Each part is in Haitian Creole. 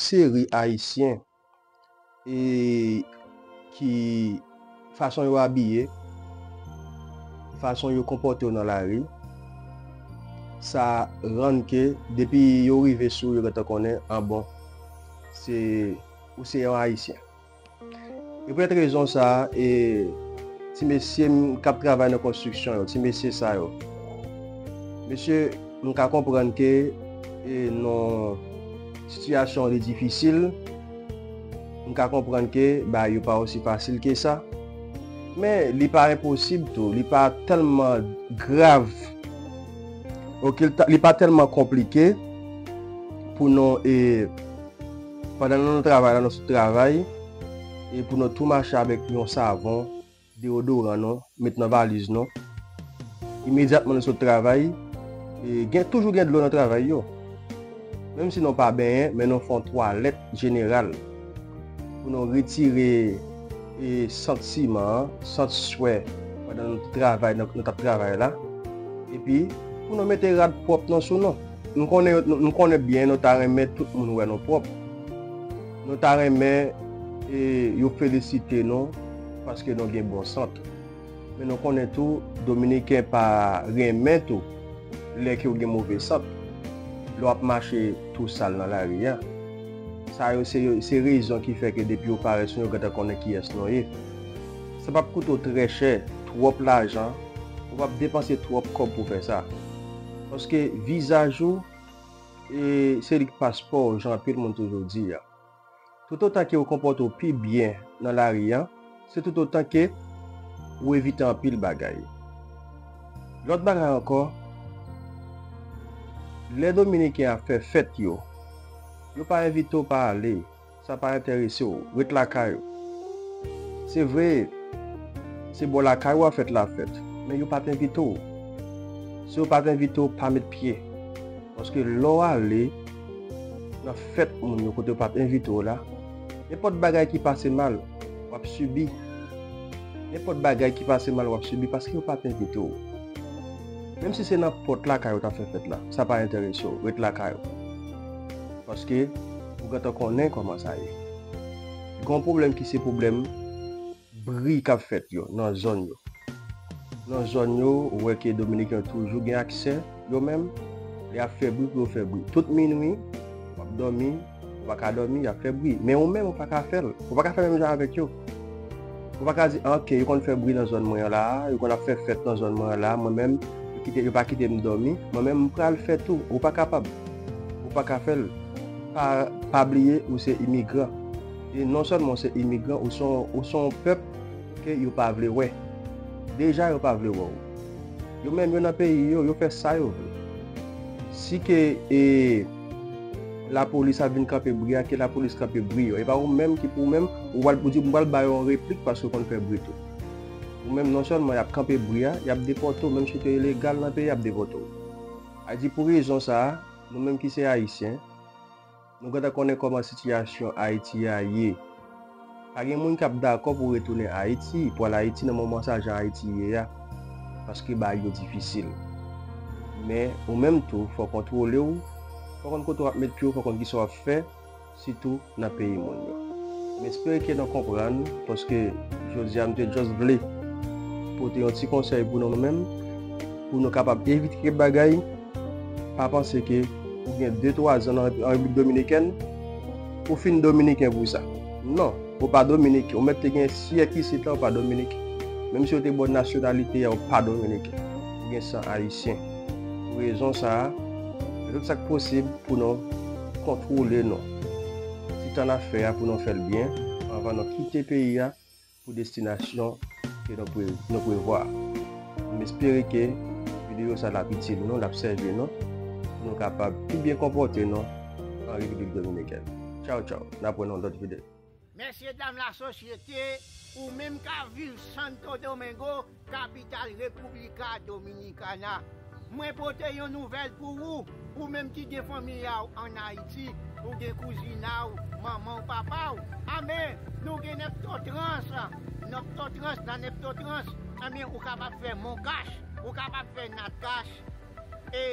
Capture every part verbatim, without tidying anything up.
seri Ayisyen e ki fason yo abiye, fason yo konpòte yo nan lari, sa rann ke depi yo rive sou ou, yo gentan konnen, an bon, se, ou se yon Ayisyen. E poutèt rezon sa a, e ti mesye m k ap travay nan konstriksyon yo, ti mesye sa yo, mesye, m ka konprann ke e nan sitiyasyon li difisil, m ka konprann ke bagay yo pa osi fasil ke sa. Men li pa enposib tou, li pa tèlman grav. Oke, li pa tèlman konplike pou nou, e pandan nou nan travay la, nou sot travay, e pou nou tou mache avèk yon savon, deyodoran nou, met nan valiz nou. Imedyatman nou sot travay, e gen, toujou gen dlo nan travay yo. Menm si nou pa benyen, men nou fè yon twalèt jeneral pou nou retire e sant siman an, sant swè pandan nou travay, nou, nou t ap travay la. Epi pou nou mete rad pwòp nan sou nou. M konnen, m konnen byen nou ta renmen tout moun wè nou pwòp. Nou ta renmen e yo felisite nou paske nou gen bon sant. Men nou konnen tou, Dominiken pa renmen tou lè ke w gen move sant, lè w ap mache tou sal nan lari a. Sa yo se, se rezon ki fè ke depi yo parèt sou nou, yo gentan konnen kiyès nou ye. Sa p ap koute w trè chè, twòp lajan, ou p ap depanse twòp kòb pou fè sa. Paske vizaj ou, e se li k paspò w, jan anpil moun toujou di a. Toutotan ke ou konpòte w pi byen nan lari a, se toutotan ke ou evite anpil bagay. Lòt bagay ankò, lè Dominiken ap fè fèt yo, yo pa envite w pa ale, sa pa enterese w, ret lakay ou. Se vre, se bò lakay ou a fèt la fèt, men yo pa t envite w. Si yo pa t envite w, pa met pye. Paske lè w ale nan fèt moun yo kote yo pa t envite w la, nenpòt bagay ki pase mal, w ap sibi. Nenpòt bagay ki pase mal, w ap sibi paske yo pa t envite w. Menm si se nan pòt lakay ou t ap fè fèt la, sa pa enterese w, ret lakay ou. Paske ou gentan konnen kòman sa ye. Gen yon pwoblèm ki se pwoblèm bri k ap fèt yo nan zòn yo. Nan zòn yo, ou wè ke Dominiken yo toujou gen aksè, yo menm, lè y ap fè bri pou yo fè bri. Tout minwi, w ap dòmi, ou pa ka dòmi, y ap fè bri. Men ou menm, ou pa ka fè l. Ou pa ka fè menm jan avèk yo. Ou pa ka di, "Ah, ok, yo konn fè bri nan zòn mwen an la a, yo konn ap fè fèt nan zòn mwen an la a, mwen menm, yo kite, yo pa kite m dòmi, mwen menm, m pral fè tou." Ou pa kapab. Ou pa ka fè l. Pa, pa bliye, ou se imigran. E non sèlman ou se imigran, ou se yon, ou se yon pèp ke yo pa vle wè. Deja, yo pa vle wè w. Yo menm, yo nan peyi yo, yo fè sa yo vle. Si ke, e, lapolis ap vin kanpe bri a, ke lapolis kanpe bri yo. E pa ou menm ki pou ou menm, ou pral, ou di, "M pral ba yo yon replik paske yo konn fè bri tou." Ou menm, non sèlman y ap kanpe bri a, y ap depòte w, menm si w te ilegal nan peyi a, y ap depòte w. A di pou rezon sa a, nou menm ki se Ayisyen, nou gentan konnen kòman sitiyasyon Ayiti a ye. Pa gen moun k ap dakò pou retounen Ayiti, pou al Ayiti nan moman sa jan Ayiti ye a, paske bagay yo difisil. Men, ou menm tou, fò w kontwole w, fò w konn kote w ap met pye w, fò w konn kisa w ap fè, sitou nan peyi moun yo. M espere ke nou konprann, paske jodi a m te just vle pote yon ti konsèy pou nou menm, pou nou kapab evite kèk bagay. Pa panse ke ou gen de twa zan nan, an Repiblik Dominikèn, ou fin dominiken pou sa. Non, ou pa dominiken. Ou mèt te gen syèk isit la, ou pa dominiken. Menm si ou te ba w nasyonalite a, ou pa dominiken. Ou gen san ayisyen. Pou rezon sa a, fè tout sa k posib pou nou kontwole nou. Ti tan n ap fè a pou nou fè l byen, anvan nou kite peyi a pou destinasyon ke nou pre-, nou prevwa. M espere ke videyo sa l ap itil nou, l ap sèvi nou, pou nou kapab pi byen konpòte nou an Repiblik Dominikèn. Tchaw, tchaw. N ap wè nan lòt videyo. Mesye dam lasosyete, ou menm k ap viv Santo Domingo, kapital República Dominicana. Mwen pote yon nouvèl pou ou, ou menm ki gen fanmi a w ann Ayiti, ou gen kouzin a w, manman w, papa w. Amè, nou gen Neptotrans, Neptotrans, nan Neptotrans, ebyen, ou kapab fè MonCash, ou kapab fè NatCash, e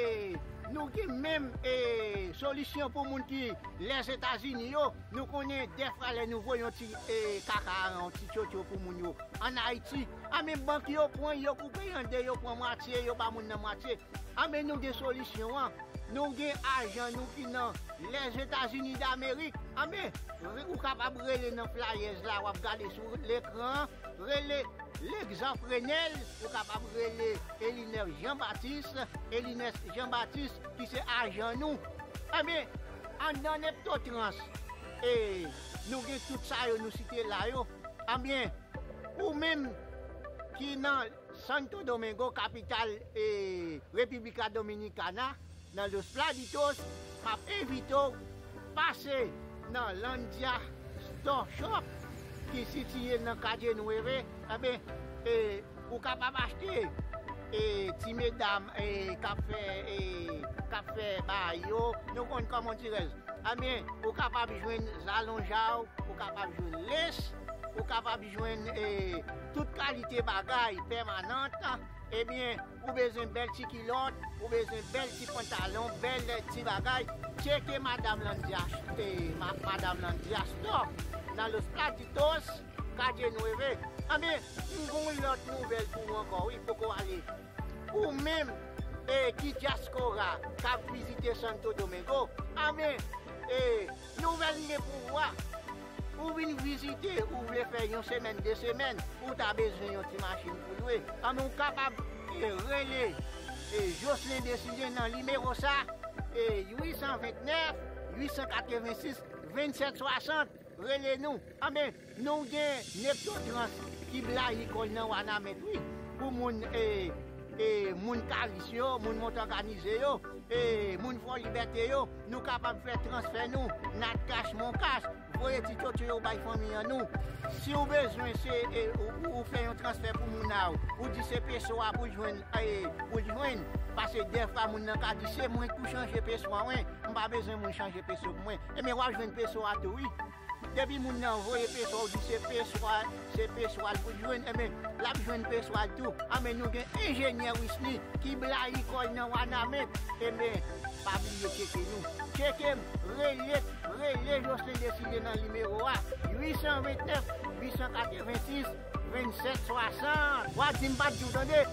Nou gen menm e, solisyon pou moun ki Lèzetazini yo. Nou konnen dèfwa lè nou voye yon ti e, kaka, yon ti tchotcho pou moun yo ann Ayiti. Anben bank yo pran, yo koupe an de, yo pran mwatye, yo ba moun nan mwatye. Anben nou gen solisyon an. Nou gen ajan nou ki nan Lèzetazini Damerik. Anben ou kapab rele nan flyers la, w ap gade sou lekran an. Rele Legzanp Renèl, ou kapab rele Elinès Jean Baptiste, Elinès Jean Baptiste ki se ajan nou. Anben anndan Neptotrans e, nou gen tout sa yo nou site la yo. Anben ou menm ki nan Santo Domingo, kapital e, República Dominicana, nan Los Platitos, m ap envite w pase nan Landia Store Shop ki sitiye nan Calle Nueve. Anben e, ou kapab achte e, ti medam e, k ap fè e, k ap fè bagay yo. Nou konn kòman dirèz. Anben ou kapab jwenn zalonjaw, ou kapab jwenn les, ou kapab jwenn e, tout kalite bagay pèmanant. Ebyen ou bezwen bèl ti kilòt, ou bezwen bèl ti pantalon, bèl ti bagay. Tcheke madanm Landia, e, ma, madanm Landia Store nan Los Platitos, Calle Nueve. Anben m gen yon lòt nouvèl pou ou ankò wi, poko ale. Ou menm e, ki dyaspora k ap vizite Santo Domingo, anben e, nouvèl m gen pou ou a. Ou vin vizite, ou vle fè yon semèn, de semèn, ou ta bezwen yon ti machin pou lwe. Anben ou kapab e, rele e, Jocelyn Décidé nan nimewo sa e, uit san vennèf, uit san katrevensis, vennsèt swasant. Rele nou. Anben nou gen Neptotrans ki blayi kò l nan Wanament wi, pou moun e, e, moun Karis yo, moun Mont Organizé yo, e, moun Fò Libète yo. Nou kapab fè transfè nou, Natcash, Moncash, voye ti tchotcho yo bay fanmi an nou. Si w bezwen se e, ou, ou, ou fè yon transfè pou moun a ou, ou di se peso a pou jwenn e, pou jwenn. Paske dèfwa moun nan ka di se mwen k pou chanje peso a wen, m pa bezwen moun chanje peso pou mwen. Ebyen w ap jwenn peso a tou wi. Depi moun nan voye peso a, ou di se peso a, se peso a l pou jwenn, ebyen l ap jwenn peso a l tou. Anben nou gen enjenyè Wisny ki blayi kò l nan Wanament. Ebyen pa bliye tcheke nou. Tcheke m, rele, rele Jocelyn Décidé nan nimewo a, uit san vennèf, uit san katrevensis, vennsèt swasant. W a di m pa t di w tande.